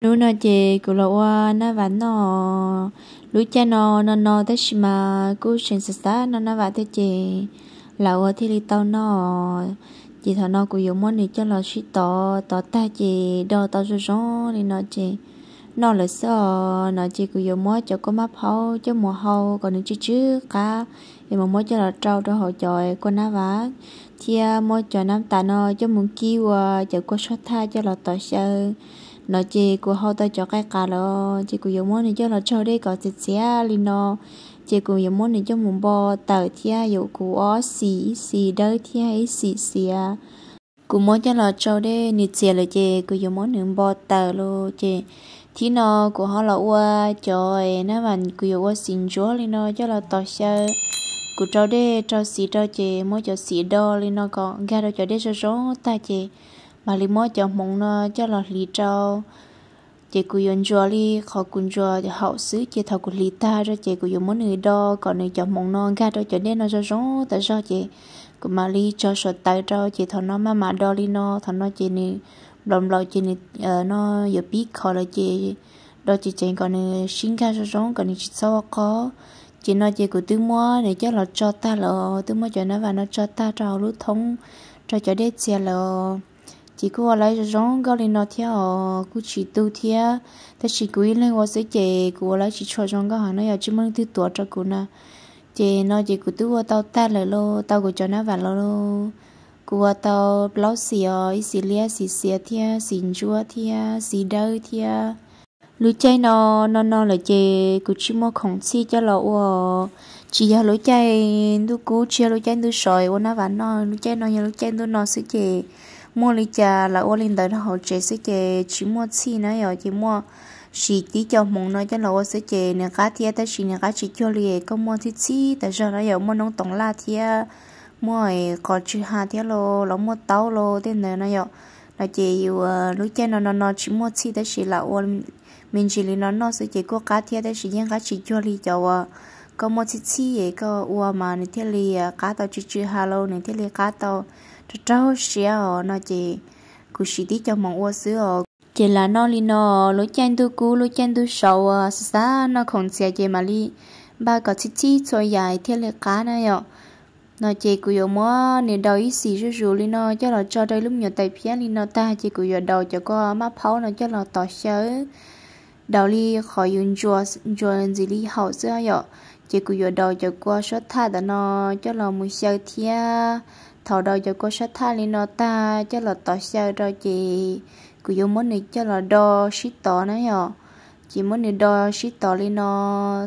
Hnub no ces kuv los ua nab vam noj. Lub caij no no no tab sis mas kuj tseem xav xav noj nab vam thiab ces lam ua thiaj li tau noj. Ces thaum no kuv yuav muab nws coj los sib tov, tov tag ces do tau zoo zoo li no ces noj lawm xwb os. No ces kuv yuav muab cov kua mab phaub coj mus hau kom nws tsw tsw qab, es mam muab coj los rau rau hauv cov kua nab vam, thiab muab cov nab tas no coj mus kib ua cov kua suab thaj coj los tos xyaw. No ces kuv hau tau cov qaij qas lawm ces kuv yuav muab nws coj los tsau dej kom txias txias li no. Ces kuv yuav muab nws coj mus npo tawm thiab yuav kuv ua ob xim, ib xim dawb thiab ib xim xiav. Kuv muab coj los tsau dej nws txias lawm ces kuv yuav muab nws npo tawm los ces thib no kuv ho los ua cov nab vam, kuv yuav ua xim ntsuab li no coj los tos xyaw. Kuv rau dej rau xim rau ces muab cov xim do li no kom nkag rau cov dej zoo zoo tag ces mam li muab cov hmoov no coj los hliv rau. Ces kuv yuav ntsuas li qhov kuv ntsuas haum xwb ces thaum kuv hliv tag rau ces kuv yuav muab nws do kom nws cov hmoov no nkag rau cov dej no zoo zoo tas zog ces kuv mam li tso suav tawv rau ces thaum no maj mam do li no, thaum no ces nws nplaum nplaum ces nws no yuav pib khov lawm ces do ces tseev kom nws sib nkag zoo zoo kom nws tsis txhob ua qog. Ces no ces kuv twb muab nws coj los tso tag lawm, twb muab cov nab vam no tso tag rau hauv lub thoob rau cov dej txias lawm. Ces kuj ua lawv zoo zoo nkauj li no thiab os, kuj tsis tu thiab. Tab sis kuv ib leeg ua xwb ces kuv ua lawv tsis tshua zoo nkauj heev no yog tsis muaj leej twg tuav rau kuv na. Ces no ces kuv twb ua tau tag lawm lauj, tau kuv cov nab vam los lauj. Kuv ua tau plaub xim os, ib xim liab, xim xiav thiab xim ntsuab thiab xim dawb thiab. Lub caij no no no lawm ces kuv tsis muaj khoom txhij coj los ua. Tsis yog lub caij ntuj kub, tsis yog lub caij ntuj sov ua nab vam noj, lub caij no yog lub caij ntuj no xwb ces muaj li cas lawv ua li ntawd rau hauv tsev xwb ces tsis muaj txhij na yom, ces muaj siv tib co hmoov no coj los ua xwb ces nws qab thiab tab sis nws qab tsis cuag li koj muaj txhij txhij tas zog na yom, muaj noob toov laj thiab muaj qos tsw ha thiab los muaj taub los tej ntawd na yom. No ces yus lub caij no no no tsis muaj txhij tab sis lam ua me ntsis li no noj xwb ces kuj qab thiab tab sis yeej qab tsis cuag li cov uas koj muaj txhij txhij es koj ua mas nws thiaj li qab tau tsw tsw ha los nws thiaj li qab tau raug raug siab os. No ces kuv siv tib co hmoov ua xwb os. Ces lam noj li no, lub caij ntuj kub lub caij ntuj sov uas xav xav noj khoom txias ces mam li npaj kom txhij txhij txhua yam thiaj li qab na yom. No ces kuv yuav muab nws daus ib xim zuj zus li no coj los tso rau ib lub me nyuam tais phiab li no tag ces kuv yuav daus cov kua mab phaub no coj los tos xyaw. Daus li qhov yus ntsuas ntsuas ntxiv li haum xwb yom. Ces kuv yuav daus cov kua suab thaj ntawm no coj los mus xyaw thiab. Thaum daus cov kua suab thaj li no tag coj los tos xyaw rau ces kuv yuav muab nws coj los do sib tov na yom. Ces muab nws do sib tov li no,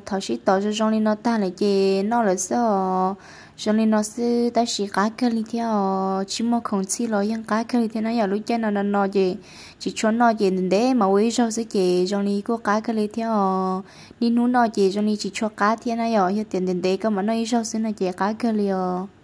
thaum sib tov zoo zoo li no tag lawm ces noj lawm xwb os. Zoo li no xwb tab sis qab kawg li thiab os, tsis muaj khoom txhij los yeej qab kawg li thiab na yom. Lub caij no no no ces tsis tshua noj ces ntev ntev mas ua ib zaug xwb ces zoo li kuj qab kawg li thiab os. Niaj hnub noj ces zoo li tsis tshua qab thiab na yom, yog tias ntev ntev koj mam noj ib zaug xwb no ces qab kawg li os.